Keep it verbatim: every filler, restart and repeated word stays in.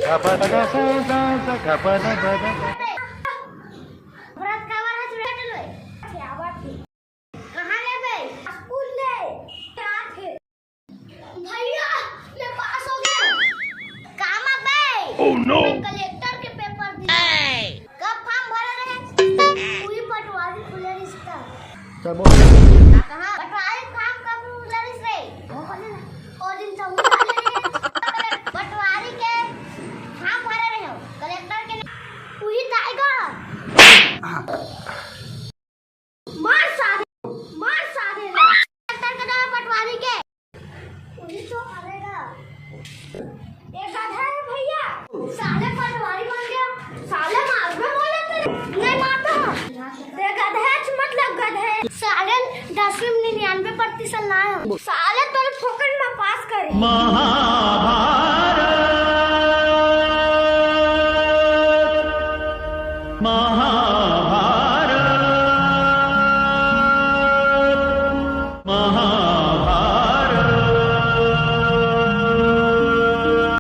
व्रत काबर है, चुरा के लोए। क्या बात है? कहाँ ले बे? स्कूल ले। क्या थे? भैया, मैं पास हो गया। काम आ बे? Oh no! मैं कलेक्टर के पेपर दिया। कब फॉर्म भरे रहे? वही पटवारी खुले रिश्ता। चल बोल। कहाँ? पटवारी फॉर्म कब खुले रिश्ते? वो बोले ना। ओ दिन तो उठा ले। पटवारी के फॉर्म भरे रहे हो। कलेक्टर के नहीं। वही जाएगा। मार सारे, मार सारे रे। कलेक्टर के दवा पटवारी के। पुलिस तो करेगा। ये गधा है भैया, साले पटवारी बन गया। साले मार में बोले तेरे, नहीं मारता। ये गधा है, मतलब गधा है। साले दसवीं में निन्यानवे प्रतिशत लाए हो। साले तोरे फोकट में पास करे। महाभारत, महाभारत।